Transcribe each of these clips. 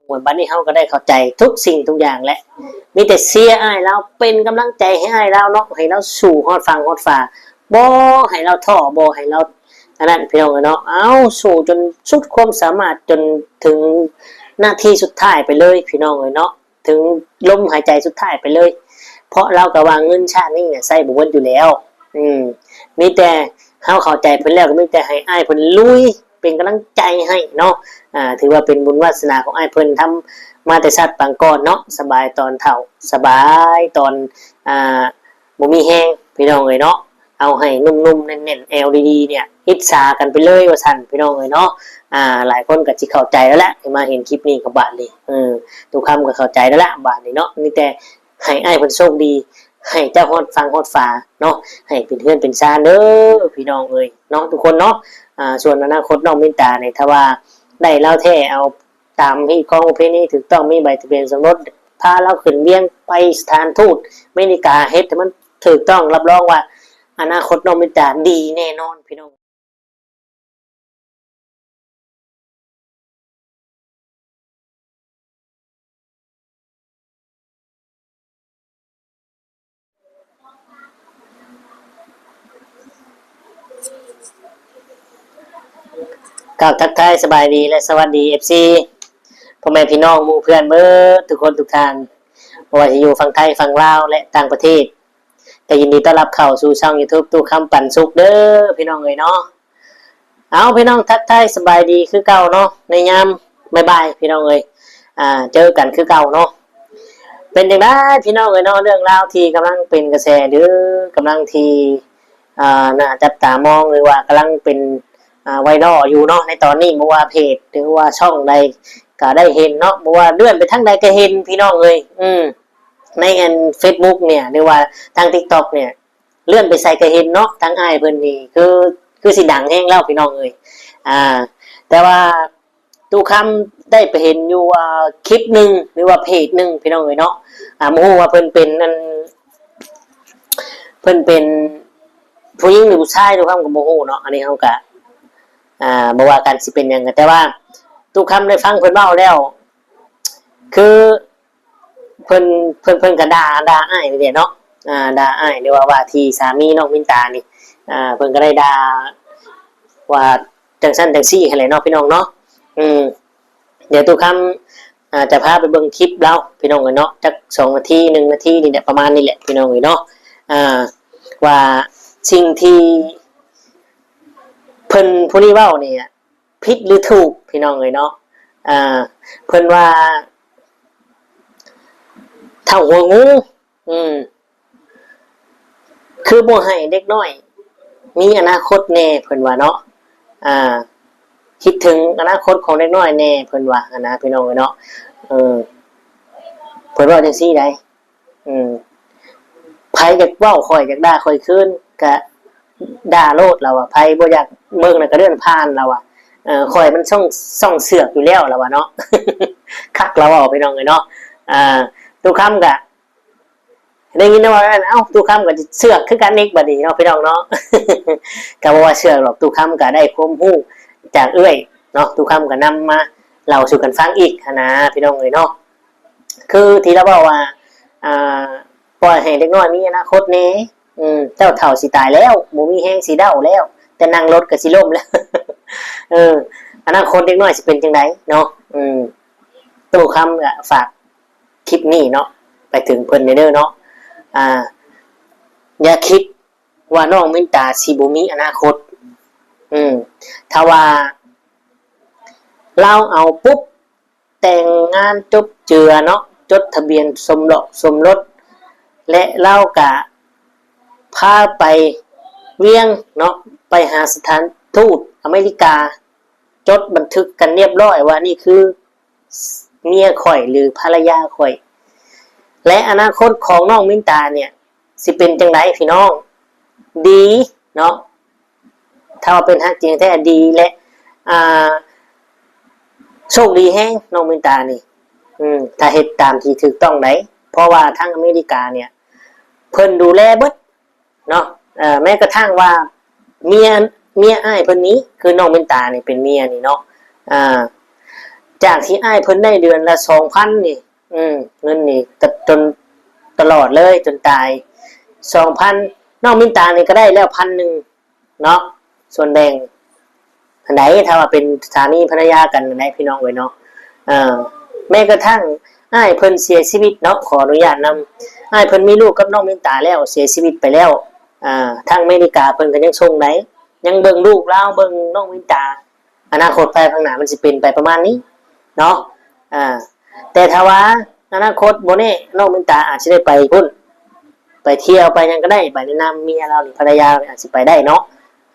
ໂອ້ຍ ບັດນີ້ເຮົາກໍໄດ້ເຂົ້າໃຈທຸກສິ່ງທຸກຢ່າງແຫຼະ ມີແຕ່ເຊຍອ້າຍລາວ ເປັນກຳລັງໃຈໃຫ້ອ້າຍລາວເນາະ ໃຫ້ລາວສູ້ຮອດຝັ່ງຮອດຝາ ບໍ່ໃຫ້ລາວທໍ້ ບໍ່ໃຫ້ລາວອັນນັ້ນ ພີ່ນ້ອງເອີຍເນາະ. ເອົາ ສູ້ຈົນສຸດຄວາມສາມາດ ຈົນເຖິງນາທີສຸດທ້າຍໄປເລີຍ ພີ່ນ້ອງເອີຍເນາະ. ເຖິງລົມຫາຍໃຈສຸດທ້າຍໄປເລີຍ ເພາະລາວກໍວ່າເງິນຊາດນີ້ນະໃຊ້ບໍ່ເບິດຢູ່ແລ້ວ. ອືມ ມີແຕ່ເຮົາເຂົ້າໃຈເພິ່ນແລ້ວ ກໍມີແຕ່ໃຫ້ອ້າຍເພິ່ນລຸຍ ເປັນກຳລັງໃຈໃຫ້ເນາະ. ອ່າ ຖືວ່າເປັນບຸນວາສະໜາຂອງອ້າຍເພິ່ນ ທຳມາແຕ່ຊາດປາງກ່ອນເນາະ. ສະບາຍຕອນເຖົ້າ ສະບາຍຕອນ ອ່າ ບໍ່ມີແຮງ ພີ່ນ້ອງເອີຍເນາະ. ເອົາໃຫ້ໜຸ່ມໆແໜ້ນໆ ແອວດີໆ ເນຍ ອິດສາກັນໄປເລີຍວ່າຊັ້ນ ພີ່ນ້ອງເອີຍເນາະ. ອ່າ ຫຼາຍຄົນກໍຊິເຂົ້າໃຈແລ້ວແຫຼະ ທີ່ມາເຫັນຄລິບນີ້ກໍບາດນີ້ ເອີ ຕຸຄຳກໍເຂົ້າໃຈແລ້ວລະບາດນີ້ເນາະ. ມີແຕ່ໃຫ້ອ້າຍເພິ່ນໂຊກດີ ໃຫ້ເຈົ້າຮອດຝັ່ງຮອດຝາເນາະ ໃຫ້ເປັນເຮືອນເປັນຊານເດີ ພີ່ນ້ອງເອີຍເນາະ ທຸກຄົນເນາະ. ອ່າ ສ່ວນອະນາຄົດນ້ອງມິນຕານີ້ ຖ້າວ່າໄດ້ລາວແທ້ ເອົາ ຕາມຮີດຄອງປະເພນີຖືກຕ້ອງ ມີໃບທະບຽນສົມລົດ ພາລາວຂຶ້ນວຽງໄປສະຖານທູດອາເມລິກາ ເຮັດໃຫ້ມັນຖືກຕ້ອງ ຮັບຮອງວ່າອະນາຄົດນ້ອງມິນຕາດີແນ່ນອນ ພີ່ນ້ອງ. ກ່າວທັກທາຍສະບາຍດີ ແລະ ສະຫວັດດີ ເອັຟຊີ ພໍ່ແມ່ພີ່ນ້ອງໝູ່ເພື່ອນເບິດທຸກຄົນທຸກທ່ານ ບໍ່ວ່າຈະຢູ່ຝັ່ງໄທ ຝັ່ງລາວ ແລະ ຕ່າງປະເທດ ກໍຍິນດີຕ້ອນຮັບເຂົ້າສູ່ຊ່ອງຢູທູບ ຕູ້ຄຳປັນສຸກເດີ ພີ່ນ້ອງເອີຍເນາະ. ເອົາ ພີ່ນ້ອງ ທັກທາຍສະບາຍດີຄືເກົ່າເນາະ ໃນຍາມບ່າຍໆ ພີ່ນ້ອງເອີຍ ອ່າ ເຈີກັນຄືເກົ່າເນາະ. ເປັນຈັ່ງໃດພີ່ນ້ອງເອີຍເນາະ ເລື່ອງລາວທີ່ກຳລັງເປັນກະແສ ຫຼື ກຳລັງທີ່ ອ່າ ໜ້າຈັບຕາມອງ ຫຼືວ່າກຳລັງເປັນ ອ່າ ໄວຣັລຢູ່ເນາະ ໃນຕອນນີ້ ບໍ່ວ່າເພຈ ຫຼືວ່າຊ່ອງໃດກໍໄດ້ເຫັນເນາະ ບໍ່ວ່າເລື່ອນໄປທາງໃດກໍເຫັນ ພີ່ນ້ອງເອີຍ ອືມ ໃນອັນເຟສບຸກເນຍ ຫຼືວ່າທາງຕິກຕັອກເນຍ ເລື່ອນໄປໃສກໍເຫັນເນາະ ທາງອ້າຍເພິ່ນນີ້ຄື ຄືຊິດັງແຮງແລ້ວ ພີ່ນ້ອງເອີຍ. ອ່າ ແຕ່ວ່າ ຕູ້ຄຳໄດ້ໄປເຫັນຢູ່ ອ່າ ຄລິບໜຶ່ງ ຫຼືວ່າເພຈໜຶ່ງ ພີ່ນ້ອງເອີຍເນາະ. ອ່າ ບໍ່ຮູ້ວ່າເພິ່ນເປັນອັນ ເພິ່ນເປັນຜູ້ຍິງ ຫຼື ຜູ້ຊາຍ ຕູ້ຄຳກໍບໍ່ຮູ້ເນາະ. ອັນນີ້ເຮົາກະ ອ່າ ບໍ່ວ່າກັນຊິເປັນຫຍັງ ແຕ່ວ່າຕູ້ຄຳໄດ້ຟັງເພິ່ນເວົ້າແລ້ວ ຄື ເພິ່ນ ເພິ່ນ ເພິ່ນກໍດ່າ ດ່າອ້າຍນີ້ແຫຼະເນາະ. ອ່າ ດ່າອ້າຍ ຫຼືວ່າວ່າທີ່ສາມີນ້ອງມິນຕານີ້ ອ່າ ເພິ່ນກໍໄດ້ດ່າວ່າຈັ່ງຊັ້ນຈັ່ງຊີ້ຫັ້ນແຫຼະເນາະ ພີ່ນ້ອງເນາະ. ອືມ ດຽວຕູ້ຄຳ ອ່າ ຈະພາໄປເບິ່ງຄລິບລາວ ພີ່ນ້ອງເອີຍເນາະ ຈັກສອງນາທີ ໜຶ່ງນາທີນີ້ແຫຼະ ປະມານນີ້ແຫຼະ ພີ່ນ້ອງເອີຍເນາະ. ອ່າ ວ່າສິ່ງທີ່ເພິ່ນຜູ້ນີ້ເວົ້ານີ້ ຜິດຫຼືຖືກ ພີ່ນ້ອງເອີຍເນາະ. ອ່າ ເພິ່ນວ່າ ເຖົ້າຫົວງູ ອືມ ຄືບໍ່ໃຫ້ເດັກນ້ອຍມີອະນາຄົດແດ່ ເພິ່ນວ່າເນາະ. ອ່າ ຄິດເຖິງອະນາຄົດຂອງເດັກນ້ອຍແດ່ ເພິ່ນວ່າຫັ້ນນະ ພີ່ນ້ອງເອີຍເນາະ. ເອີ ເພິ່ນເວົ້າຈັ່ງຊີ້ໃດ. ອືມ ໃຜຢາກເວົ້າຂ້ອຍ ຢາກດ່າຂ້ອຍຄືນ ກະດ່າໂລດ ລາວວ່າ. ໃຜບໍ່ຢາກເບິ່ງນະ ກະເລື່ອນຜ່ານ ລາວວ່າ. ເອີ ຂ້ອຍມັນຊ່ອງ ຊ່ອງເຊືອກຢູ່ແລ້ວ ລາວວ່າເນາະ. ຄັກລາວເວົ້າ ພີ່ນ້ອງເອີຍເນາະ. ອ່າ ຕູ້ຄຳກະໄດ້ຍິນວ່ານັ້ນ ເອົ້າ ຕູ້ຄຳກໍເຊືອກຄືກັນອີກບັດນີ້ເນາະ ພີ່ນ້ອງເນາະ. ກໍບໍ່ວ່າເຊືອກດອກ ຕູ້ຄຳກໍໄດ້ຄວາມຮູ້ຈາກເອື້ອຍເນາະ ຕູ້ຄຳກໍນຳມາເລົ່າສູ່ກັນຟັງອີກຫັ້ນນະ ພີ່ນ້ອງເອີຍເນາະ. ຄືທີ່ລາວເວົ້າວ່າ ອ່າ ປ່ອຍໃຫ້ເດັກນ້ອຍມີອະນາຄົດແດ່ ອືມ ເຈົ້າເຖົ້າຊິຕາຍແລ້ວ ບໍ່ມີແຮງຊິເດົ້າແລ້ວ ແຕ່ນັ່ງລົດກໍຊິລົ້ມແລ້ວ ເອີ ອະນາຄົດເດັກນ້ອຍຊິເປັນຈັ່ງໃດເນາະ. ອືມ ຕູ້ຄຳກໍຝາກຄລິບນີ້ເນາະ ໄປເຖິງເພິ່ນແດ່ເດີເນາະ. ອ່າ ຢ່າຄິດວ່ານ້ອງມິນຕາຊິບໍ່ມີອະນາຄົດ ອືມ ຖ້າວ່າລາວເອົາປຸບ ແຕ່ງງານຈົບເຈືອເນາະ ຈົດທະບຽນສົມເລາະສົມລົດ ແລະ ລາວກະພາໄປວຽງເນາະ ໄປຫາສະຖານທູດອາເມລິກາ ຈົດບັນທຶກກັນລຽບລ້ອຍວ່ານີ້ຄືເມຍຂ້ອຍ ຫຼື ພັນລະຍາຂ້ອຍ ແລະ ອະນາຄົດຂອງນ້ອງມິນຕາເນຍ ຊິເປັນຈັ່ງໃດພີ່ນ້ອງ? ດີເນາະ ຖ້າວ່າເປັນຮັກຈິງແທ້ດີ ແລະ ອ່າ ໂຊກດີແຮງນ້ອງມິນຕານີ້ ອືມ ຖ້າເຮັດຕາມທີ່ຖືກຕ້ອງໃດ ເພາະວ່າທາງອາເມລິກາເນຍ ເພິ່ນດູແລເບິດເນາະ ເອີ ແມ້ກະທັ້ງວ່າເມຍ ເມຍອ້າຍເພິ່ນນີ້ ຄືນ້ອງມິນຕານີ້ເປັນເມຍນີ້ເນາະ ອ່າ ຈາກທີ່ອ້າຍເພິ່ນໄດ້ເດືອນລະສອງພັນນີ້ ອືມ ເງິນນີ້ ຕະ ຈົນຕະຫຼອດເລີຍ ຈົນຕາຍ ສອງພັນ. ນ້ອງມິນຕານີ້ກໍໄດ້ແລ້ວພັນໜຶ່ງເນາະ ສ່ວນແບ່ງຫັ້ນໃດ໋ ຖ້າວ່າເປັນສາມີພັນລະຍາກັນຫັ້ນໃດ໋ ພີ່ນ້ອງເອີຍເນາະ. ເອີ ແມ້ກະທັ່ງອ້າຍເພິ່ນເສຍຊີວິດເນາະ ຂໍອະນຸຍາດນຳ ອ້າຍເພິ່ນມີລູກກັບນ້ອງມິນຕາແລ້ວ ເສຍຊີວິດໄປແລ້ວ. ອາ ທາງອາເມລິກາເພິ່ນກໍຍັງສົ່ງໄດ້ ຍັງເບິ່ງລູກລາວ ເບິ່ງນ້ອງມິນຕາ. ອະນາຄົດພາຍຂ້າງໜ້າມັນຊິເປັນໄປປະມານນີ້ເນາະ. ອາ ແຕ່ຖ້າວ່າອະນາຄົດບໍ່ແນ່ ນ້ອງມິນຕາອາດຊິໄດ້ໄປພຸ້ນ ໄປທ່ຽວໄປຫຍັງກໍໄດ້ ໄປໃນນາມເມຍລາວນີ້ ພັນລະຍາອາດຊິໄປໄດ້ເນາະ.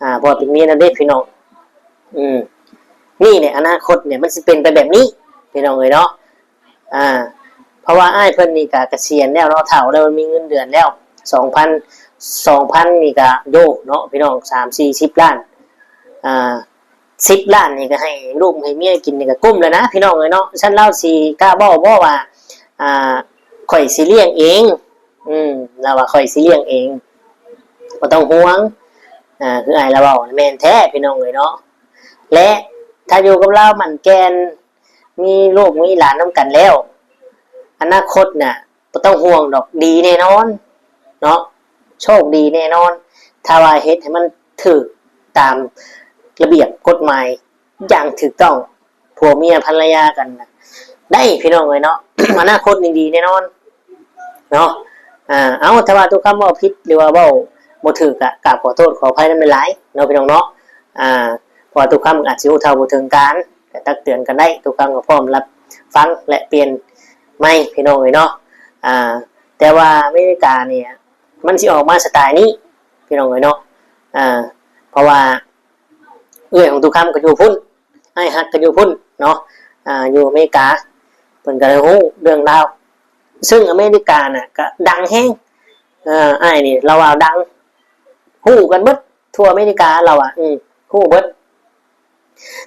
ອາ ເພາະວ່າເປັນເມຍລາວເດ້ ພີ່ນ້ອງ. ອືມ ນີ້ແຫຼະ ອະນາຄົດນີ້ມັນຊິເປັນໄປແບບນີ້ ພີ່ນ້ອງເອີຍເນາະ. ອາ ເພາະວ່າອ້າຍເພິ່ນນີ້ກະກະສຽນແລ້ວເນາະ ເຖົ້າແລ້ວ ມີເງິນເດືອນແລ້ວ ສອງພັນ ສອງພັນນີ້ກະ ໂອ້ ເນາະ ພີ່ນ້ອງ ສາມ ສີ່ ສິບລ້ານ ອາ ສິບລ້ານນີ້ກະໃຫ້ລູກໃຫ້ເມຍກິນນີ້ກະກຸ້ມແລ້ວນະ ພີ່ນ້ອງເອີຍເນາະ. ຊັ້ນລາວຊິກ້າເວົ້າບໍ່ວ່າ ອາ ຂ້ອຍຊິລ້ຽງເອງ? ອືມ ລາວວ່າ ຂ້ອຍຊິລ້ຽງເອງ ບໍ່ຕ້ອງຫ່ວງ. ອາ ຄືອ້າຍລາວເວົ້າ ແມ່ນແທ້ ພີ່ນ້ອງເອີຍເນາະ. ແລະ ຖ້າຢູ່ກັບລາວໝັ້ນແກ່ນ ມີລູກມີຫຼານນຳກັນແລ້ວ ອະນາຄົດນະ ບໍ່ຕ້ອງຫ່ວງດອກ ດີແນ່ນອນເນາະ ໂຊກດີແນ່ນອນ ຖ້າວ່າເຮັດໃຫ້ມັນຖືກຕາມລະບຽບກົດໝາຍຢ່າງຖືກຕ້ອງ ຜົວເມຍພັນລະຍາກັນນະ ໄດ້ ພີ່ນ້ອງເອີຍເນາະ. ອະນາຄົດນີ້ດີແນ່ນອນເນາະ. ອາ ເອົາ ຖ້າວ່າຕຸຄຳເວົ້າຜິດ ຫຼືວ່າເວົ້າບໍ່ຖືກ ກະກາບຂໍໂທດຂໍອະໄພນຳຫຼາຍໆເນາະ ພີ່ນ້ອງເນາະ. ອາ ເພາະວ່າຕຸຄຳອາດຊິຮູ້ເທົ່າບໍ່ເຖິງການ ກະຕັກເຕືອນກັນໄດ້ ຕຸຄຳກໍພ້ອມຮັບຟັງ ແລະ ປ່ຽນໃໝ່ ພີ່ນ້ອງເອີຍເນາະ. ອາ ແຕ່ວ່າອາເມລິການີ້ ມັນຊິອອກມາສະໄຕລ໌ນີ້ ພີ່ນ້ອງເອີຍເນາະ. ອາ ເພາະວ່າເອື້ອຍຂອງຕຸຄຳກໍຢູ່ພຸ້ນ ອ້າຍຮັກກໍຢູ່ພຸ້ນເນາະ. ອາ ຢູ່ອາເມລິກາ ເພິ່ນກໍໄດ້ຮູ້ເລື່ອງລາວ ເຊິ່ງອາເມລິການະກະດັງແຮງ. ເອີ ອ້າຍນີ້ລາວວ່າດັງ ຮູ້ກັນເບິດ ທົ່ວອາເມລິກາ ລາວວ່າ ອື ຮູ້ເບິດ.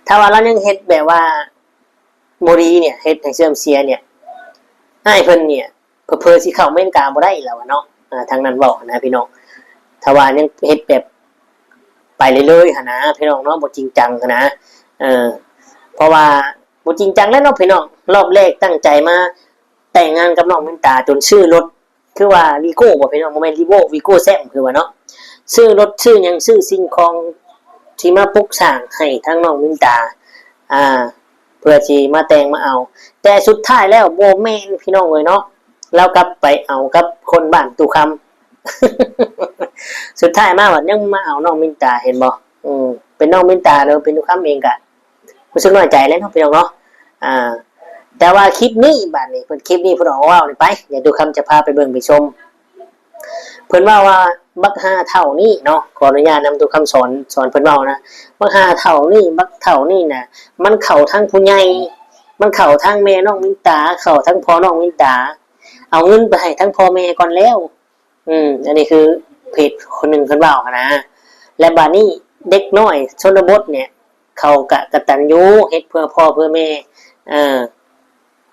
ຖ້າວ່າລາວຍັງເຮັດແບບວ່າບໍ່ດີເນຍ ເຮັດໃຫ້ເສື່ອມເສຍເນຍ ອ້າຍເພິ່ນເນຍ ເຜີໆຊິເຂົ້າອາເມລິກາບໍ່ໄດ້ ລາວວ່າເນາະ. ອາ ທາງນັ້ນເວົ້າຫັ້ນນະ ພີ່ນ້ອງ. ຖ້າວ່າຍັງເຮັດແບບໄປເລື້ອຍໆຫັ້ນນະ ພີ່ນ້ອງເນາະ ບໍ່ຈິງຈັງຫັ້ນນະ. ເອີ ເພາະວ່າບໍ່ຈິງຈັງແລ້ວເນາະ ພີ່ນ້ອງ. ຮອບແລກຕັ້ງໃຈມາແຕ່ງງານກັບນ້ອງມິນຕາ ຈົນຊື້ລົດ ຄືວ່າວີໂກ້ບໍ່ ພີ່ນ້ອງ ບໍ່ແມ່ນລີໂວ້ ວີໂກ້ແຊມ ຄືວ່າເນາະ. ຊື້ລົດ ຊື້ຫຍັງ ຊື້ສິ່ງຂອງທີ່ມາປຸກສ້າງໃຫ້ທາງນ້ອງມິນຕາ ອາ ເພື່ອຊິມາແຕ່ງມາເອົາ ແຕ່ສຸດທ້າຍແລ້ວບໍ່ແມ່ນ ພີ່ນ້ອງເອີຍເນາະ. ລາວກັບໄປເອົາກັບຄົນບ້ານຕຸຄຳ ສຸດທ້າຍມາບັດຍັງມາເອົານ້ອງມິນຕາ ເຫັນບໍ່? ອືມ ເປັນນ້ອງມິນຕາ ຫຼືເປັນຕຸຄຳເອງກະ ຮູ້ສຶກນ້ອຍໃຈແຫຼະເນາະ ພີ່ນ້ອງເນາະ. ອາ ແຕ່ວ່າຄລິບນີ້ ບາດນີ້ເພິ່ນ ຄລິບນີ້ເພິ່ນອອກມາເວົ້ານີ້ ໄປ ດຽວຕຸຄຳຈະພາໄປເບິ່ງໄປຊົມ. ເພິ່ນເວົ້າວ່າບັກຫ້າເຖົ້ານີ້ເນາະ ຂໍອະນຸຍາດນຳຕຸຄຳສອນ ສອນເພິ່ນເວົ້ານະ. ບັກຫ້າເຖົ້ານີ້ ບັກເຖົ້ານີ້ນະ ມັນເຂົ້າທັງຜູ້ໃຫຍ່ ມັນເຂົ້າທັງແມ່ນ້ອງມິນຕາ ເຂົ້າທັງພໍ່ນ້ອງມິນຕາ ເອົາເງິນໄປໃຫ້ທັງພໍ່ແມ່ກ່ອນແລ້ວ. ອືມ ອັນນີ້ຄືເພຈຄົນໜຶ່ງເພິ່ນເວົ້າຫັ້ນນະ. ແລະ ບາດນີ້ເດັກນ້ອຍຊົນນະບົດເນຍ ເຂົາກະກະຕັນຍູ ເຮັດເພື່ອພໍ່ເພື່ອແມ່ ເອີ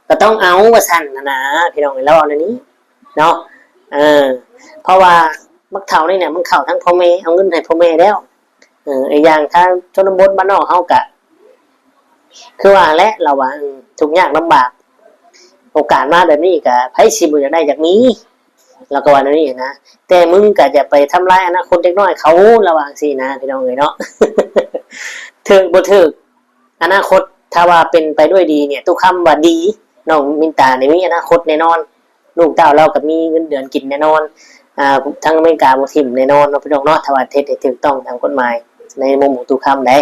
ກໍຕ້ອງເອົາວ່າຊັ້ນຫັ້ນນະ ພີ່ນ້ອງເອີຍ ລາວເວົ້າແນວນີ້ເນາະ. ເອີ ເພາະວ່າບັກເຖົ້ານີ້ນະ ມັນເຂົ້າທາງພໍ່ແມ່ ເອົາເງິນໃຫ້ພໍ່ແມ່ແລ້ວ. ເອີ ອີກຢ່າງທາງຊົນນະບົດບ້ານນອກເຮົາກະ ຄືວ່າແຫຼະ ລາວວ່າ ເອີ ທຸກຍາກລຳບາກ ໂອກາດມາແບບນີ້ກະໃຜຊິບໍ່ຢາກໄດ້ຢາກມີ ລາວກໍວ່າແນວນີ້ນະ. ແຕ່ມຶງກະຢ່າໄປທຳລາຍອະນາຄົດເດັກນ້ອຍເຂົາ ລາວວ່າຈັ່ງຊີ້ນະ ພີ່ນ້ອງເອີຍເນາະ. ຖືກບໍ່ຖືກ ອະນາຄົດ ຖ້າວ່າເປັນໄປດ້ວຍດີເນຍ ຕຸຄຳວ່າດີ ນ້ອງມິນຕານີ້ມີອະນາຄົດແນ່ນອນ. ລູກເຕົ້າລາວກໍມີເງິນເດືອນກິນແນ່ນອນ. ອາ ທາງອາເມລິກາບໍ່ຖິ້ມແນ່ນອນເນາະ ພີ່ນ້ອງເນາະ ຖ້າວ່າເຮັດໃຫ້ຖືກຕ້ອງຕາມກົດໝາຍ ໃນມຸມຂອງຕຸຄຳໃດ໋.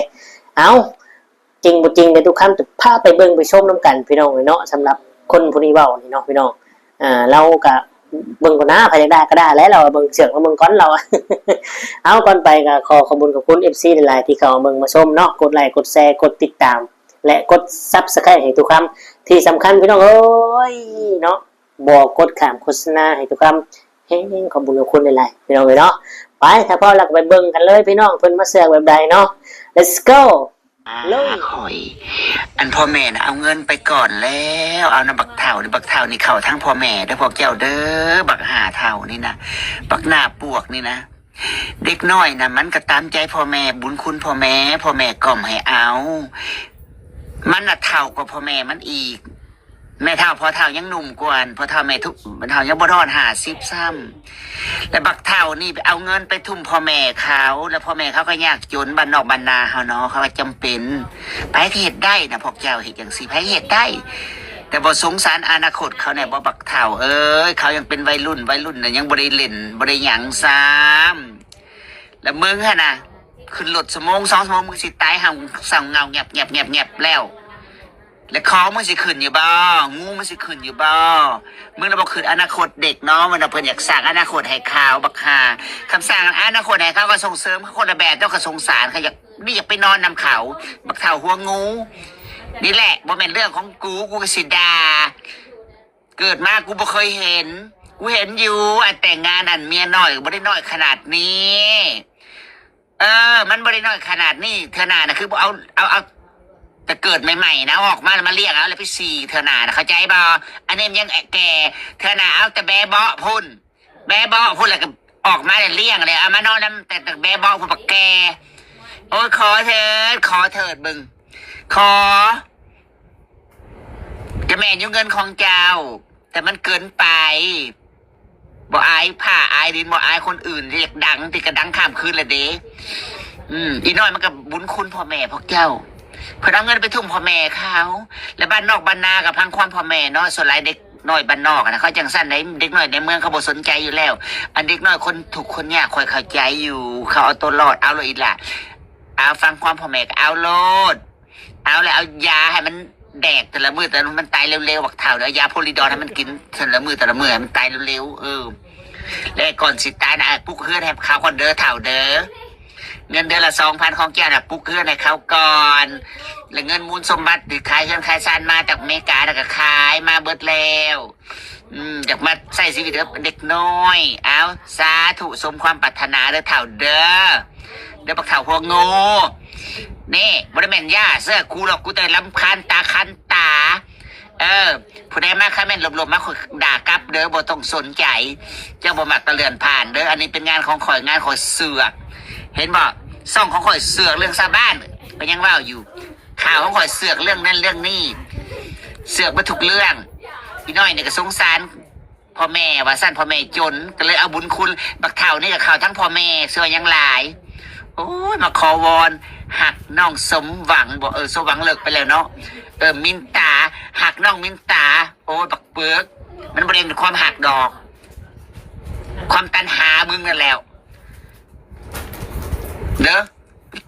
ເອົ້າ ຈິງບໍ່ຈິງ ດຽວຕຸຄຳຈະພາໄປເບິ່ງໄປຊົມນຳກັນ ພີ່ນ້ອງເອີຍເນາະ. ສຳລັບຄົນຜູ້ນີ້ເວົ້ານີ້ເນາະ ພີ່ນ້ອງ ອາ ລາວກະເບິ່ງກ່ອນນາ ໃຜຢາກດ່າກໍດ່າແຫຼະ ລາວວ່າເບິ່ງເຊື່ອງລາວເບິ່ງກ່ອນ ລາວວ່າ. ເອົາ ກ່ອນໄປກໍຂໍຂອບຄຸນຂອບຄຸນເອັຟຊີຫຼາຍໆ ທີ່ເຂົ້າມາເບິ່ງມາຊົມເນາະ ກົດໄລ ກົດແຊ ກົດຕິດຕາມ ແລະ ກົດ Subscribe ໃຫ້ຕຸຄຳ. ທີ່ສຳຄັນ ພີ່ນ້ອງເອີຍເນາະ ບໍ່ກົດຂ້າມໂຄສະນາໃຫ້ຕຸຄຳ ແຮງຂອບບຸນຂອບຄຸນຫຼາຍໆ ພີ່ນ້ອງເອີຍເນາະ. ໄປ ຖ້າພ້ອມແລ້ວກໍໄປເບິ່ງກັນເລີຍ ພີ່ນ້ອງ ເພິ່ນມາເຊື່ອງແບບໃດເນາະ. Let's go ເລີຍ. ຂ້ອຍ ອັນພໍ່ແມ່ນະເອົາເງິນໄປກ່ອນແລ້ວ ເອົານຳບັກເຖົ້ານີ້ ບັກເຖົ້ານີ້ເຂົ້າທາງພໍ່ແມ່ເດີພວກເຈົ້າເດີ ບັກຫ້າເຖົ້ານີ້ນະ ບັກໜ້າປວກນີ້ນະ. ເດັກນ້ອຍນະ ມັນກໍຕາມໃຈພໍ່ແມ່ ບຸນຄຸນພໍ່ແມ່ ພໍ່ແມ່ກ່ອມໃຫ້ເອົາ. ມັນນະເຖົ້າກວ່າພໍ່ແມ່ມັນອີກ. ແມ່ເຖົ້າພໍ່ເຖົ້າຍັງໜຸ່ມກວ່າ ພໍ່ເຖົ້າແມ່ທຸກ ເຖົ້າຍັງບໍ່ຮອດຫ້າສິບຊ້ຳ. ແລ້ວບັກເຖົ້ານີ້ໄປເອົາເງິນໄປທຸ່ມພໍ່ແມ່ເຂົາ ແລ້ວພໍ່ແມ່ເຂົາກໍຍາກຈົນ ບ້ານນອກບ້ານນາເຮົາເນາະ ເຂົາກໍຈຳເປັນ. ໃຜເຮັດໄດ້ນະ ພວກເຈົ້າເຮັດຈັ່ງຊີ້ ໃຜເຮັດໄດ້? ແຕ່ບໍ່ສົງສານອະນາຄົດເຂົາແດ່ບໍ ບັກເຖົ້າເອີຍ? ເຂົາຍັງເປັນໄວລຸ້ນ ໄວລຸ້ນນະ ຍັງບໍ່ໄດ້ຫຼິ້ນ ບໍ່ໄດ້ຫຍັງຊ້ຳ. ແລ້ວມຶງຫັ້ນນະ ຂຶ້ນລົດຊົ່ວໂມງສອງຊົ່ວໂມງ ມຶງຊິຕາຍຫ່າວເຫງົາແງບໆໆແລ້ວ ແລ້ວຄໍມຶງຊິຂຶ້ນຢູ່ບໍ່? ງູມັນຊິຂຶ້ນຢູ່ບໍ່? ມຶງລະບໍ່ຄິດອະນາຄົດເດັກເນາະ ມັນວ່າເພິ່ນຢາກສ້າງອະນາຄົດໃຫ້ເຂົາ ບັກຫ່າ. ຄັນສ້າງອະນາຄົດໃຫ້ເຂົາກໍສົ່ງເສີມເຂົາຄົນລະແບບ ເຈົ້າກໍສົງສານ ເຂົາຢາກ ນີ້ຢາກໄປນອນນຳເຂົາ ບັກເຖົ້າຫົວງູ. ນີ້ແຫຼະ ບໍ່ແມ່ນເລື່ອງຂອງກູ ກູກໍຊິດ່າ. ເກີດມາກູບໍ່ເຄີຍເຫັນ ກູເຫັນຢູ່ ອັນແຕ່ງງານ ອັນເມຍນ້ອຍກໍບໍ່ໄດ້ນ້ອຍຂະໜາດນີ້. ເອີ ມັນບໍ່ໄດ້ນ້ອຍຂະໜາດນີ້. ເທື່ອໜ້ານະ ຄືບໍ່ເອົາ ເອົາ ເອົາແຕ່ເກີດໃໝ່ໆນະ ເອົາອອກມາແລ້ວມາລ້ຽງເອົາ ແລ້ວໄປສີ່ເທື່ອໜ້ານະ ເຂົ້າໃຈບໍ່? ອັນນີ້ມັນຍັງແກ່ ເທື່ອໜ້າເອົາແຕ່ແບເບາະພຸ້ນ ແບເບາະພຸ້ນ ແລ້ວກໍອອກມາແລ້ວລ້ຽງ ແລ້ວເອົາມານອນນຳ ແຕ່ ແຕ່ແບເບາະພຸ້ນ ບັກແກ່. ໂອ້ຍ ຂໍເຖີດ ຂໍເຖີດ ເບິ່ງ ຂໍ ກະແມ່ນຢູ່ເງິນຂອງເຈົ້າ ແຕ່ມັນເກີນໄປ. ບໍ່ອາຍຟ້າອາຍດິນ ບໍ່ອາຍຄົນອື່ນ ຢາກດັງຕິ ກະດັງຂ້າມຄືນລະເດ. ອືມ ອີກໜ້ອຍມັນກະບຸນຄຸນພໍ່ແມ່ພວກເຈົ້າ ເພິ່ນເອົາເງິນໄປທຸ່ມພໍ່ແມ່ເຂົາ ແລະ ບ້ານນອກບ້ານນາກະຟັງຄວາມພໍ່ແມ່ເນາະ. ສ່ວນຫຼາຍເດັກນ້ອຍບ້ານນອກນະ ເຂົາຈັ່ງຊັ້ນໃດ໋ ເດັກນ້ອຍໃນເມືອງເຂົາບໍ່ສົນໃຈຢູ່ແລ້ວ. ອັນເດັກນ້ອຍຄົນທຸກຄົນຍາກ ຂ້ອຍເຂົ້າໃຈຢູ່ ເຂົາເອົາໂຕລອດ. ເອົາໂລດອີ່ຫຼ້າ ເອົາ ຟັງຄວາມພໍ່ແມ່ກະເອົາໂລດ. ເອົາແລ້ວ ເອົາຢາໃຫ້ມັນແດກແຕ່ລະມື້ ແຕ່ລະມື້ ມັນຕາຍເລັວໆ ບັກເຖົ້າເດີ. ເອົາຢາໂພລິດອນໃຫ້ມັນກິນແຕ່ລະມື້ ແຕ່ລະມື້ ໃຫ້ມັນຕາຍເລັວໆ. ເອີ ແລະ ກ່ອນຊິຕາຍນະ ປຸກເຮືອນໃຫ້ເຂົາກ່ອນເດີ ເຖົ້າເດີ. ເງິນເດືອນລະສອງພັນຂອງເຈົ້ານະ ປຸກເຮືອນໃຫ້ເຂົາກ່ອນ. ແລະ ເງິນມູນສົມບັດທີ່ຂາຍເຮືອນຂາຍຊານມາຈາກອາເມລິການະ ກະຂາຍມາເບິດແລ້ວ. ອືມ ຢາກມາໃຊ້ຊີວິດກັບເດັກນ້ອຍ. ເອົາ ສາທຸ ສົມຄວາມປາດຖະໜາເດີ ເຖົ້າເດີ. ເດີ ບັກເຖົ້າຫົວງູ. ນີ້ ບໍ່ໄດ້ແມ່ນຢາເຊື່ອກູດອກ ກູແຕ່ລຳຄານຕາຄັນຕາ. ເອີ ຜູ້ໃດມາຄອມເມັນລົບໆມາ ຂ້ອຍດ່າກັບເດີ ບໍ່ຕ້ອງສົນໃຈ. ເຈົ້າບໍ່ມັກກະເລື່ອນຜ່ານເດີ ອັນນີ້ເປັນງານຂອງຂ້ອຍ ງານຂ້ອຍເຊືອກ. ເຫັນບໍ່? ຊ່ອງຂອງຂ້ອຍເຊືອກເລື່ອງຊາວບ້ານ ກໍຍັງເວົ້າຢູ່. ຂ່າວຂອງຂ້ອຍເຊືອກເລື່ອງນັ້ນເລື່ອງນີ້ ເຊືອກເບິດທຸກເລື່ອງ. ອີນ້ອຍນີ້ກໍສົງສານພໍ່ແມ່ວ່າຊັ້ນ ພໍ່ແມ່ຈົນ ກໍເລີຍເອົາບຸນຄຸນ. ບັກເຖົ້ານີ້ກໍເຂົ້າທັງພໍ່ແມ່ ເຊື່ອຫຍັງຫຼາຍ. ໂອ້ຍ ມາຂໍວອນ ຮັກນ້ອງສົມຫວັງບໍ? ເອີ ສົມຫວັງເລີກໄປແລ້ວເນາະ. ເອີ ມິນຕາ ຮັກນ້ອງມິນຕາ. ໂອ້ຍ ບັກເປິກ ມັນບໍ່ໄດ້ເປັນຄວາມຮັກດອກ ຄວາມຕັນຫາມຶງນັ້ນແຫຼ້ວເດີ.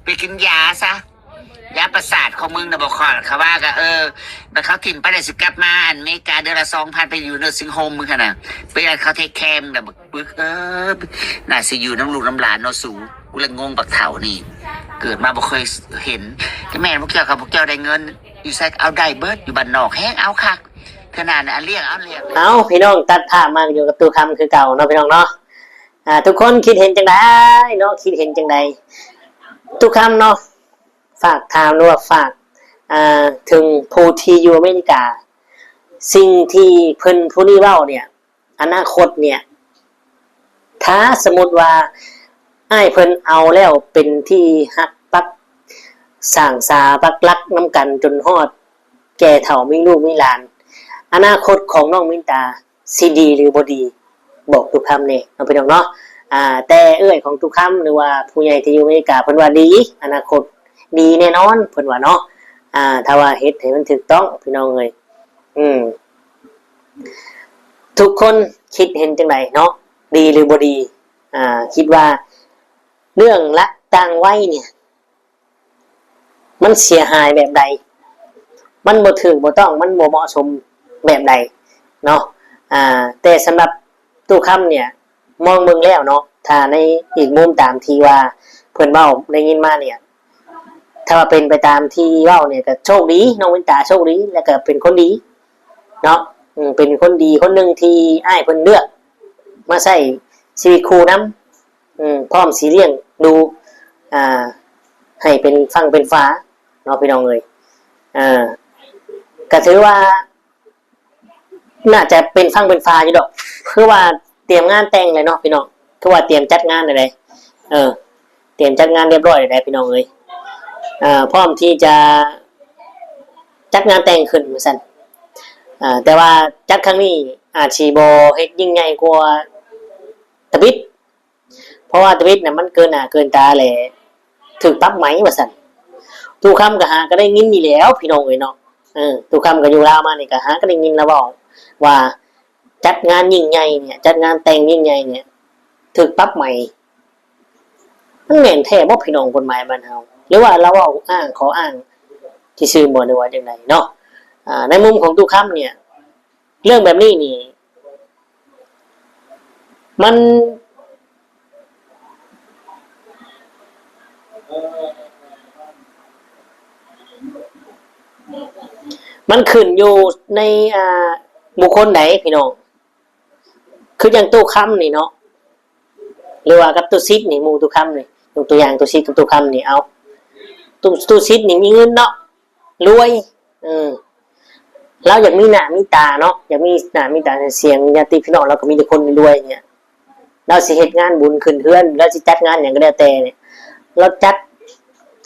ໄປກິນຢາຊະ ຢາປະສາດຂອງມຶງນະ ບໍ່ຄອດ. ເຂົາວ່າກະ ເອີ ບັດເຂົາຖິ້ມໄປແລ້ວ ຊິກັບມາອັນເມກາເດືອນລະສອງພັນ ໄປຢູ່ເນີດຊິງໂຮມມຶງຫັ້ນນະ ໄປໃຫ້ເຂົາເທກແຄມນະ ບັກປຶກເອີຍ. ໜ້າຊິຢູ່ນຳລູກນຳຫຼານເນາະສູ. ກູລະງົງບັກເຖົ້ານີ້ ເກີດມາບໍ່ເຄີຍເຫັນ. ກະແມ່ນພວກເຈົ້າ ຄັນພວກເຈົ້າໄດ້ເງິນຢູ່ໃສກະເອົາໄດ້ເບິດ ຢູ່ບ້ານນອກແຮງເອົາຄັກ. ເທື່ອໜ້ານະ ອັນລ້ຽງເອົາລ້ຽງ. ເອົາ ພີ່ນ້ອງ ຕັດພາບມາຢູ່ກັບຕູ້ຄຳຄືເກົ່າເນາະ ພີ່ນ້ອງເນາະ. ອ່າ ທຸກຄົນຄິດເຫັນຈັ່ງໃດເນາະ ຄິດເຫັນຈັ່ງໃດ? ຕູ້ຄຳເນາະ ຝາກຖາມ ຫຼືວ່າຝາກ ອ່າ ເຖິງຜູ້ທີ່ຢູ່ອາເມລິກາ ສິ່ງທີ່ເພິ່ນຜູ້ນີ້ເວົ້າເນ່ຍ ອະນາຄົດເນ່ຍ ຖ້າສົມມຸດວ່າອ້າຍເພິ່ນເອົາແລ້ວເປັນທີ່ຮັກປັກສ້າງສາປັກຫຼັກນຳກັນຈົນຮອດແກ່ເຖົ້າມີລູກມີຫຼານ ອະນາຄົດຂອງນ້ອງມິນຕາ ຊິດີຫຼືບໍ່ດີ ບອກຕຸຄຳແດ່ເນາະ ພີ່ນ້ອງເນາະ. ອ່າ ແຕ່ເອື້ອຍຂອງຕຸຄຳ ຫຼືວ່າຜູ້ໃຫຍ່ທີ່ຢູ່ອາເມລິກາ ເພິ່ນວ່າດີ ອະນາຄົດດີແນ່ນອນ ເພິ່ນວ່າເນາະ. ອ່າ ຖ້າວ່າເຮັດໃຫ້ມັນຖືກຕ້ອງ ພີ່ນ້ອງເອີຍ. ອືມ ທຸກຄົນຄິດເຫັນຈັ່ງໃດເນາະ ດີຫຼືບໍ່ດີ? ອ່າ ຄິດວ່າເລື່ອງລັກຕ່າງໄວເນ່ຍ ມັນເສຍຫາຍແບບໃດ? ມັນບໍ່ຖືກບໍ່ຕ້ອງ ມັນບໍ່ເໝາະສົມແບບໃດເນາະ? ອ່າ ແຕ່ສຳລັບຕູ້ຄຳເນ່ຍ ມອງເບິ່ງແລ້ວເນາະ ຖ້າໃນອີກມຸມຕາມທີ່ວ່າເພິ່ນເວົ້າໄດ້ຍິນມາເນ່ຍ ຖ້າວ່າເປັນໄປຕາມທີ່ເວົ້າເນ່ຍ ກະໂຊກດີ ນ້ອງວິນຕາໂຊກດີ ແລ້ວກະເປັນຄົນດີເນາະ. ອືມ ເປັນຄົນດີຄົນໜຶ່ງທີ່ອ້າຍເພິ່ນເລືອກມາໃຊ້ຊີວິດຄູ່ນຳ. ອືມ ພ້ອມຊິລ້ຽງດູ ອ່າ ໃຫ້ເປັນຝັ່ງເປັນຝາເນາະ ພີ່ນ້ອງເອີຍ. ເອີ ກະຖືວ່າໜ້າຈະເປັນຝັ່ງເປັນຝາຢູ່ດອກ ຄືວ່າຕຽມງານແຕ່ງແລ້ວເນາະ ພີ່ນ້ອງ ຄືວ່າຕຽມຈັດງານແລ້ວເດ້. ເອີ ຕຽມຈັດງານຮຽບຮ້ອຍແລ້ວເດ້ ພີ່ນ້ອງເອີຍ. ເອີ ພ້ອມທີ່ຈະ ຈັດງານແຕ່ງຂຶ້ນວ່າຊັ້ນ. ອາ ແຕ່ວ່າຈັດຄັ້ງນີ້ອາດຊິບໍ່ເຮັດຍິ່ງໃຫຍ່ກວ່າທຳອິດ ເພາະວ່າທຳອິດນະມັນເກີນໜ້າເກີນຕາ ແລະ ຖືກປັບໃໝວ່າຊັ້ນ. ຕູ້ຄຳກໍຫາກໍໄດ້ຍິນນີ້ແຫຼ້ວພີ່ນ້ອງເອີຍເນາະ. ເອີ ຕູ້ຄຳກໍຢູ່ລາວມານີ້ ກໍຫາກໍໄດ້ຍິນລາວເວົ້າວ່າ ຈັດງານຍິ່ງໃຫຍ່ເນຍ ຈັດງານແຕ່ງຍິ່ງໃຫຍ່ເນຍ ຖືກປັບໃໝ. ມັນແມ່ນແທ້ບໍ່ພີ່ນ້ອງ ກົດໝາຍບ້ານເຮົາ ຫຼືວ່າລາວເວົ້າອ້າງ ຂໍອ້າງຊື່ໆບໍ່ ຫຼືວ່າຈັ່ງໃດເນາະ? ອາ ໃນມຸມຂອງຕູ້ຄຳເນຍ ເລື່ອງແບບນີ້ນີ້ ມັນ ມັນຂຶ້ນຢູ່ໃນ ອ່າ ບຸກຄົນໃດພີ່ນ້ອງ. ຄືຈັ່ງຕູ້ຄຳນີ້ເນາະ ຫຼືວ່າກັບຕູ້ສິດນີ້ ໝູ່ຕູ້ຄຳນີ້ ຍົກຕົວຢ່າງຕູ້ສິດກັບຕູ້ຄຳນີ້ ເອົາ ຕູ້ ຕູ້ສິດນີ້ມີເງິນເນາະ ລວຍ ເອີ ລາວຢາກມີໜ້າມີຕາເນາະ ຢາກມີໜ້າມີຕາ ສຽງຍາດຕິພີ່ນ້ອງລາວກໍມີແຕ່ຄົນລວຍເນຍ. ລາວຊິເຮັດງານບຸນຂຶ້ນເຮືອນ ລາວຊິຈັດງານຫຍັງກໍແລ້ວແຕ່ເນຍ ລາວຈັດ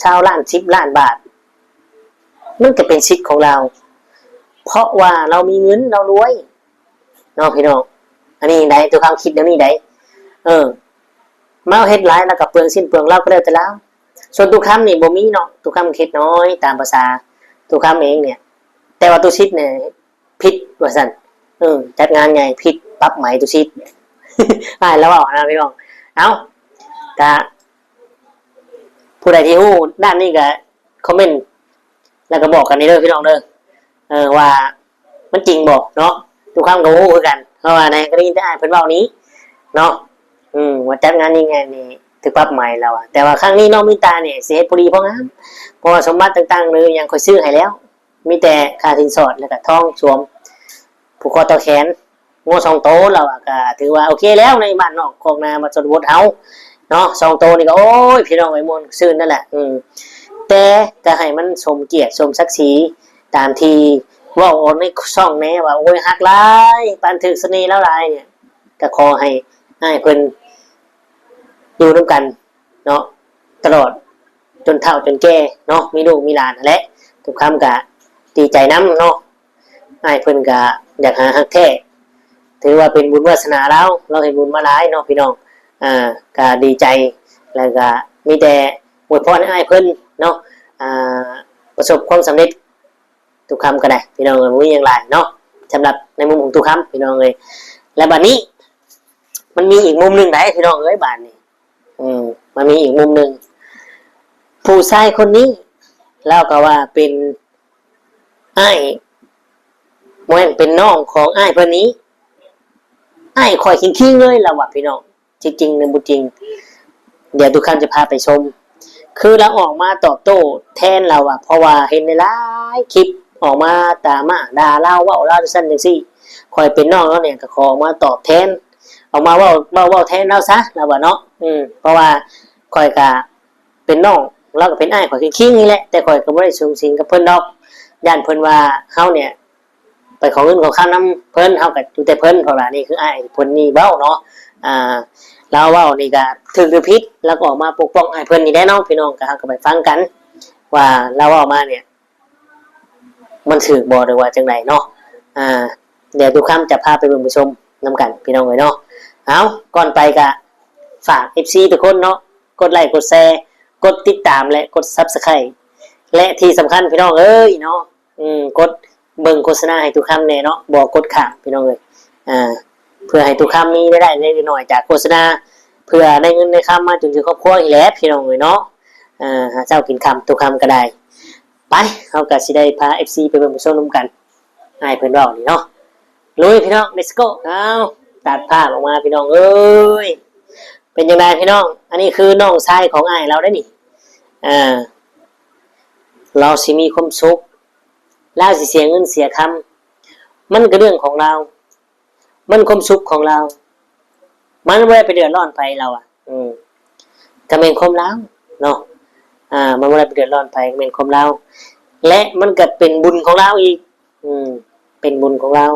ຊາວລ້ານ ສິບລ້ານບາດ ມັນກໍເປັນສິດຂອງລາວ ເພາະວ່າລາວມີເງິນ ລາວລວຍ ເນາະພີ່ນ້ອງ. ອັນນີ້ໃດ ຕູ້ຄຳຄິດແນວນີ້ໃດ. ເອີ ມາເຮັດຫຼາຍແລ້ວກໍເປືອງສິ້ນເປືອງລາວ ກໍແລ້ວແຕ່ລາວ. ສ່ວນຕູ້ຄຳນີ້ບໍ່ມີເນາະ ຕູ້ຄຳເຮັດນ້ອຍຕາມພາສາຕູ້ຄຳເອງເນຍ. ແຕ່ວ່າຕູ້ສິດນີ້ຜິດວ່າຊັ້ນ ເອີ ຈັດງານໃຫຍ່ຜິດ ປັບໃໝຕູ້ສິດ ອ້າຍລາວເວົ້ານະພີ່ນ້ອງ. ເອົ້າ ກະ ຜູ້ໃດທີ່ຮູ້ດ້ານນີ້ກໍຄອມເມັນ ແລ້ວກໍບອກກັນເດີພີ່ນ້ອງເດີ ເອີ ວ່າມັນຈິງບໍ່ເນາະ. ຕູ້ຄຳກໍບໍ່ຮູ້ຄືກັນ ເພາະວ່າໃນກໍໄດ້ຍິນແຕ່ອ້າຍເພິ່ນເວົ້ານີ້ເນາະ ອືມ ວ່າຈັດງານຍິ່ງໃຫຍ່ນີ້ຖືກປັບໃໝລາວວ່າ. ແຕ່ວ່າຄັ້ງນີ້ນ້ອງມິນຕານີ້ຊິເຮັດພໍດີພໍງາມ ເພາະວ່າສົມບັດຕ່າງໆ ຫຼືຫຍັງຂ້ອຍຊື້ໃຫ້ແລ້ວ ມີແຕ່ຄ່າສິນສອດ ແລ້ວກໍທອງສວມ ຜູກຄໍຕໍ່ແຂນ ງົວສອງໂຕ ລາວວ່າ ກໍຖືວ່າໂອເຄແລ້ວ ໃນບ້ານນອກຄອກນາ ມາຊົນນະບົດເຮົາເນາະ ສອງໂຕນີ້ກໍ ໂອ້ຍ ພີ່ນ້ອງເອີຍ ມ່ວນຊື່ນນັ້ນແຫຼະ. ອືມ ແຕ່ກໍໃຫ້ມັນສົມກຽດສົມສັກສີ ຕາມທີ່ເວົ້າອອກໃນຊ່ອງແດ່ວ່າ ໂອ້ຍ ຮັກຫຼາຍ ປານຖືກສະເໜ່ລາວຫຼາຍເນຍ ກໍຂໍໃຫ້ອ້າຍເພິ່ນຢູ່ນຳກັນເນາະ ຕະຫຼອດ ຈົນເຖົ້າຈົນແກ່ເນາະ ມີລູກມີຫຼານຫັ້ນແຫຼະ. ຕູ້ຄຳກະດີໃຈນຳເນາະ ອ້າຍເພິ່ນກະຢາກຫາຮັກແທ້ ຖືວ່າເປັນບຸນວາສະໜາລາວ ລາວເຮັດບຸນມາຫຼາຍເນາະພີ່ນ້ອງ. ອາ ກະດີໃຈ ແລ້ວກະມີແຕ່ອວຍພອນໃຫ້ອ້າຍເພິ່ນເນາະ ອາ ປະສົບຄວາມສຳເລັດ. ຕູ້ຄຳກໍໄດ້ພີ່ນ້ອງເອີຍ ບໍ່ມີຫຍັງຫຼາຍເນາະ ສຳລັບໃນມຸມຂອງຕູ້ຄຳພີ່ນ້ອງເອີຍ. ແລ້ວບາດນີ້ມັນມີອີກມຸມໜຶ່ງໃດ໋ພີ່ນ້ອງເອີຍ ບາດນີ້ ອືມ ມັນມີອີກມຸມໜຶ່ງ ຜູ້ຊາຍຄົນນີ້ລາວກໍວ່າເປັນອ້າຍ ບໍ່ແມ່ນ ເປັນນ້ອງຂອງອ້າຍເພິ່ນນີ້ ອ້າຍຂ້ອຍຄິງໆເລີຍ ລາວວ່າພີ່ນ້ອງ. ຊິຈິງຫຼືບໍ່ຈິງ ດຽວຕູ້ຄຳຈະພາໄປຊົມ. ຄືລາວອອກມາຕອບໂຕ້ແທນລາວວ່າ ເພາະວ່າເຫັນຫຼາຍໆຄລິບອອກມາດ່າມາດ່າລາວ ເວົ້າລາວຈັ່ງຊັ້ນຈັ່ງຊີ້ ຂ້ອຍເປັນນ້ອງລາວນີ້ກໍຂໍອອກມາຕອບແທນ ອອກມາເວົ້າ ເວົ້າ ເວົ້າແທນລາວຊະ ລາວວ່າເນາະ. ອືມ ເພາະວ່າຂ້ອຍກະເປັນນ້ອງ ລາວກໍເປັນອ້າຍຂ້ອຍຄິງໆນີ້ແຫຼະ ແຕ່ຂ້ອຍກໍບໍ່ໄດ້ສູງສິງກັບເພິ່ນດອກ ຢ້ານເພິ່ນວ່າເຮົານີ້ ໄປຂໍເງິນຂໍຄຳນຳເພິ່ນ ເຮົາກໍຢູ່ແຕ່ເພິ່ນ ເພາະວ່ານີ້ຄືອ້າຍເພິ່ນນີ້ເວົ້າເນາະ. ອ່າ ລາວເວົ້ານີ້ກໍຖືກຫຼືຜິດ ລາວກໍອອກມາປົກປ້ອງອ້າຍເພິ່ນນີ້ແຫຼະເນາະ ພີ່ນ້ອງ. ກໍເຮົາກໍໄປຟັງກັນວ່າລາວເວົ້າມານີ້ ມັນຖືກບໍ່ ຫຼືວ່າຈັ່ງໃດເນາະ. ອ່າ ດຽວຕູ້ຄຳຈະພາໄປເບິ່ງໄປຊົມນຳກັນ ພີ່ນ້ອງເອີຍເນາະ. ເອົາ ກ່ອນໄປກໍຝາກເອັຟຊີທຸກຄົນເນາະ ກົດໄລ ກົດແຊ ກົດຕິດຕາມ ແລະ ກົດຊັບສະໄຄຣບ໌ ແລະ ທີ່ສຳຄັນ ພີ່ນ້ອງເອີຍເນາະ ອືມ ກົດເບິ່ງໂຄສະນາໃຫ້ຕູ້ຄຳແດ່ເນາະ ບໍ່ກົດຂ້າມພີ່ນ້ອງເອີຍ. ອ່າ ເພື່ອໃຫ້ຕູ້ຄຳມີລາຍໄດ້ເລັກໆນ້ອຍໆຈາກໂຄສະນາ ເພື່ອໄດ້ເງິນໄດ້ຄຳມາຈຸນເຈືອຄອບຄົວນີ້ແຫຼະພີ່ນ້ອງເອີຍເນາະ. ອ່າ ຫາເຊົ້າກິນຄ່ຳ ຕູ້ຄຳກໍໄດ້. ໄປ ເຮົາກໍຊິໄດ້ພາເອັຟຊີໄປເບິ່ງໄປຊົມນຳກັນ ອ້າຍເພິ່ນເວົ້ານີ້ເນາະ. ລຸຍພີ່ນ້ອງ ເລັດສະໂກ. ເອົາ ຕັດພາບອອກມາພີ່ນ້ອງເອີຍ ເປັນຈັ່ງໃດພີ່ນ້ອງ? ອັນນີ້ຄືນ້ອງຊາຍຂອງອ້າຍລາວເດ້ນີ້. ອ່າ ລາວຊິມີຄວາມສຸກ ລາວຊິເສຍເງິນເສຍຄຳ ມັນກໍເລື່ອງຂອງລາວ ມັນຄວາມສຸກຂອງລາວ ມັນບໍ່ໄດ້ໄປເດືອດຮ້ອນໃຜລາວອະ. ເອີ ກໍແມ່ນຄວາມລາວເນາະ ອ່າ ມັນບໍ່ໄດ້ໄປເດືອດຮ້ອນໃຜ ກໍແມ່ນຄວາມລາວ ແລະ ມັນກໍເປັນບຸນຂອງລາວອີກ. ອືມ ເປັນບຸນຂອງລາວ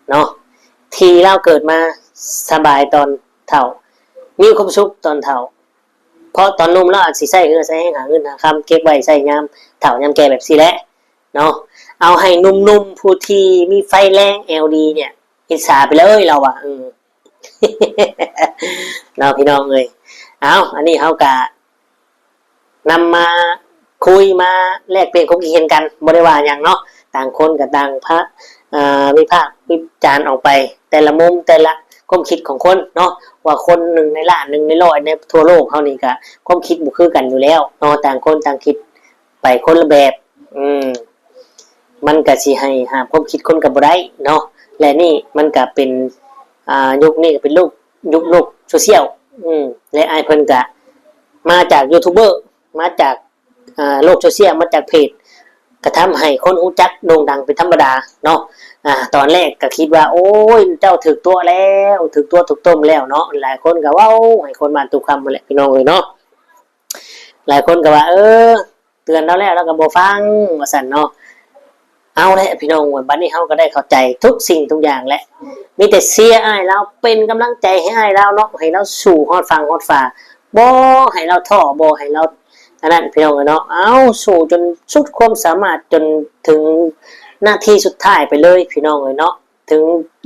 ເນາະ ທີ່ລາວເກີດມາສະບາຍຕອນເຖົ້າ ມີຄວາມສຸກຕອນເຖົ້າ ເພາະຕອນໜຸ່ມລາວອາດຊິໃຊ້ເຫື່ອໃຊ້ແຮງຫາເງິນຫາຄຳ ເກັບໄວ້ໃຊ້ຍາມເຖົ້າຍາມແກ່ແບບຊີ້ແຫຼະເນາະ. ເອົາໃຫ້ໜຸ່ມໆ ຜູ້ທີ່ມີໄຟແຮງ ແອລ ດີ ເນ່ຍ ອິດສາໄປເລີຍ ລາວວ່າ ເອີ ເນາະ ພີ່ນ້ອງເອີຍ. ເອົາ ອັນນີ້ເຮົາກະນຳມາຄຸຍ ມາແລກປ່ຽນຄວາມຄິດເຫັນກັນ ບໍ່ໄດ້ວ່າຫຍັງເນາະ. ຕ່າງຄົນກໍຕ່າງພະ ເອີ ວິພາກວິຈານອອກໄປ ແຕ່ລະມຸມ ແຕ່ລະຄວາມຄິດຂອງຄົນເນາະ ວ່າຄົນໜຶ່ງໃນລ້ານ ໜຶ່ງໃນຮ້ອຍ ໃນທົ່ວໂລກເຮົານີ້ກະຄວາມຄິດບໍ່ຄືກັນຢູ່ແລ້ວເນາະ. ຕ່າງຄົນຕ່າງຄິດໄປຄົນລະແບບ ອືມ ມັນກະຊິໃຫ້ຫ້າມຄວາມຄິດຄົນກໍບໍ່ໄດ້ເນາະ. ແລະນີ້ມັນກະເປັນ ອ່າ ຍຸກນີ້ກໍເປັນໂລກ ຍຸກໂລກໂຊຊຽວ ອືມ ແລະອ້າຍເພິ່ນກະມາຈາກຢູທູບເບີ ມາຈາກ ອ່າ ໂລກໂຊຊຽວ ມາຈາກເພຈ ກະທຳໃຫ້ຄົນຮູ້ຈັກໂດ່ງດັງເປັນທຳມະດາເນາະ. ອ່າ ຕອນແລກກະຄິດວ່າ ໂອ້ຍ ເຈົ້າຖືກຕົວະແລ້ວ ຖືກຕົວະຖືກຕົ້ມແລ້ວເນາະ. ຫຼາຍຄົນກະເວົ້າໃຫ້ຄົນບ້ານຕຸຄຳຫັ້ນແຫຼະ ພີ່ນ້ອງເອີຍເນາະ. ຫຼາຍຄົນກໍວ່າ ເອີ ເຕືອນລາວແລ້ວ ລາວກໍບໍ່ຟັງ ວ່າຊັ້ນເນາະ. ເອົາແຫຼະ ພີ່ນ້ອງເອີຍ ບັດນີ້ເຮົາກໍໄດ້ເຂົ້າໃຈທຸກສິ່ງທຸກຢ່າງແຫຼະ. ມີແຕ່ເຊຍອ້າຍລາວ ເປັນກຳລັງໃຈໃຫ້ອ້າຍລາວເນາະ ໃຫ້ລາວສູ້ຮອດຝັ່ງຮອດຝາ ບໍ່ໃຫ້ລາວທໍ້ ບໍ່ໃຫ້ລາວອັນນັ້ນ ພີ່ນ້ອງເອີຍເນາະ. ເອົາ ສູ້ຈົນສຸດຄວາມສາມາດ ຈົນເຖິງນາທີສຸດທ້າຍໄປເລີຍ ພີ່ນ້ອງເອີຍເນາະ. ເຖິງ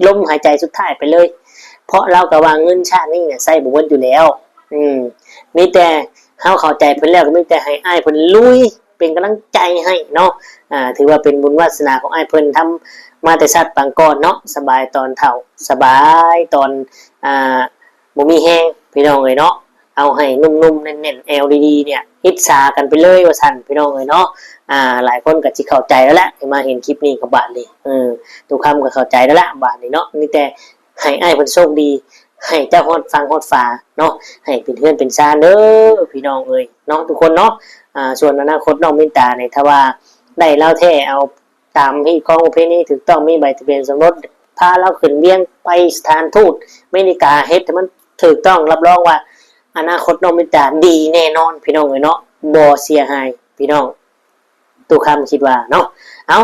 ລົມຫາຍໃຈສຸດທ້າຍໄປເລີຍ ເພາະລາວກໍວ່າເງິນຊາດນີ້ນະໃຊ້ບໍ່ເບິດຢູ່ແລ້ວ. ອືມ ມີແຕ່ເຮົາເຂົ້າໃຈເພິ່ນແລ້ວ ກໍມີແຕ່ໃຫ້ອ້າຍເພິ່ນລຸຍ ເປັນກຳລັງໃຈໃຫ້ເນາະ. ອ່າ ຖືວ່າເປັນບຸນວາສະໜາຂອງອ້າຍເພິ່ນ ທຳມາແຕ່ຊາດປາງກ່ອນເນາະ. ສະບາຍຕອນເຖົ້າ ສະບາຍຕອນ ອ່າ ບໍ່ມີແຮງ ພີ່ນ້ອງເອີຍເນາະ. ເອົາໃຫ້ໜຸ່ມໆ ແໜ້ນໆ ແອວດີໆ ເນ່ຍ ອິດສາກັນໄປເລີຍວ່າຊັ້ນ ພີ່ນ້ອງເອີຍເນາະ. ອ່າ ຫຼາຍຄົນກໍຊິເຂົ້າໃຈແລ້ວແຫຼະ ທີ່ມາເຫັນຄລິບນີ້ກໍບາດນີ້ ເອີ ຕຸຄຳກໍເຂົ້າໃຈແລ້ວລະບາດນີ້ເນາະ. ມີແຕ່ໃຫ້ອ້າຍເພິ່ນໂຊກດີ ໃຫ້ເຈົ້າຮອດຝັ່ງຮອດຝາເນາະ ໃຫ້ເປັນເຮືອນເປັນຊານເດີ ພີ່ນ້ອງເອີຍເນາະ ທຸກຄົນເນາະ. ອ່າ ສ່ວນອະນາຄົດນ້ອງມິນຕານີ້ ຖ້າວ່າໄດ້ລາວແທ້ ເອົາ ຕາມຮີດຄອງປະເພນີຖືກຕ້ອງ ມີໃບທະບຽນສົມລົດ ພາລາວຂຶ້ນວຽງໄປສະຖານທູດອາເມລິກາ ເຮັດໃຫ້ມັນຖືກຕ້ອງ ຮັບຮອງວ່າອະນາຄົດນ້ອງມິນຕາດີແນ່ນອນ ພີ່ນ້ອງເອີຍເນາະ ບໍ່ເສຍຫາຍ ພີ່ນ້ອງ ຕຸຄຳຄິດວ່າເນາະ. ເອົາ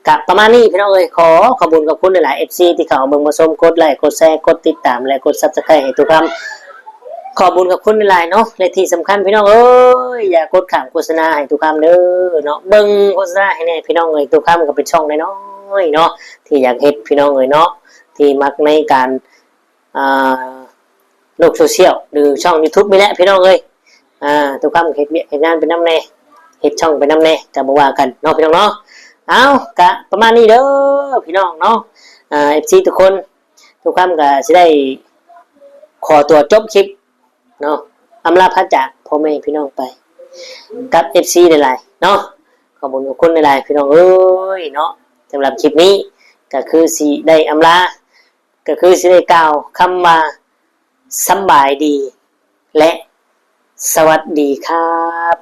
ກະປະມານນີ້ ພີ່ນ້ອງເອີຍ ຂໍຂອບຄຸນຂອບຄຸນຫຼາຍໆ ເອັຟຊີ ທີ່ເຂົ້າມາເບິ່ງມາຊົມ ກົດໄລ ກົດແຊ ກົດຕິດຕາມ ແລະ ກົດຊັບສະໄຄຣບ໌ໃຫ້ຕຸຄຳ ຂອບຄຸນຂອບຄຸນຫຼາຍໆເນາະ. ແລະທີ່ສຳຄັນ ພີ່ນ້ອງເອີຍ ຢ່າກົດຂ້າມໂຄສະນາໃຫ້ຕຸຄຳເດີເນາະ ເບິ່ງໂຄສະນາໃຫ້ແດ່ ພີ່ນ້ອງເອີຍ. ຕຸຄຳກໍເປັນຊ່ອງນ້ອຍໆເນາະ ທີ່ຢາກເຮັດ ພີ່ນ້ອງເອີຍເນາະ ທີ່ມັກໃນການ ອ່າ ໂລກໂຊຊຽວ ຫຼື ຊ່ອງຢູທູບນີ້ແຫຼະ ພີ່ນ້ອງເອີຍ. ອ່າ ຕຸຄຳເຮັດວຽກເຮັດງານໄປນຳແດ່ ເຮັດຊ່ອງໄປນຳແດ່ ກໍບໍ່ວ່າກັນເນາະ ພີ່ນ້ອງເນາະ. ເອົາ ກະປະມານນີ້ເດີ ພີ່ນ້ອງເນາະ. ອ່າ ເອັຟຊີ ທຸກຄົນ ຕຸຄຳກໍຊິໄດ້ຂໍຕົວຈົບຄລິບເນາະ ອຳລາພາຈາກພໍ່ແມ່ພີ່ນ້ອງໄປ ກັບ ເອັຟຊີ ຫຼາຍໆເນາະ. ຂອບຄຸນຂອບຄຸນຫຼາຍໆ ພີ່ນ້ອງເອີຍເນາະ. ສຳລັບຄລິບນີ້ກໍຄືຊິໄດ້ອຳລາ ກໍຄືຊິໄດ້ກ່າວຄຳວ່າ ສຳບາຍດີ ແລະ ສະຫວັດດີຄັບ.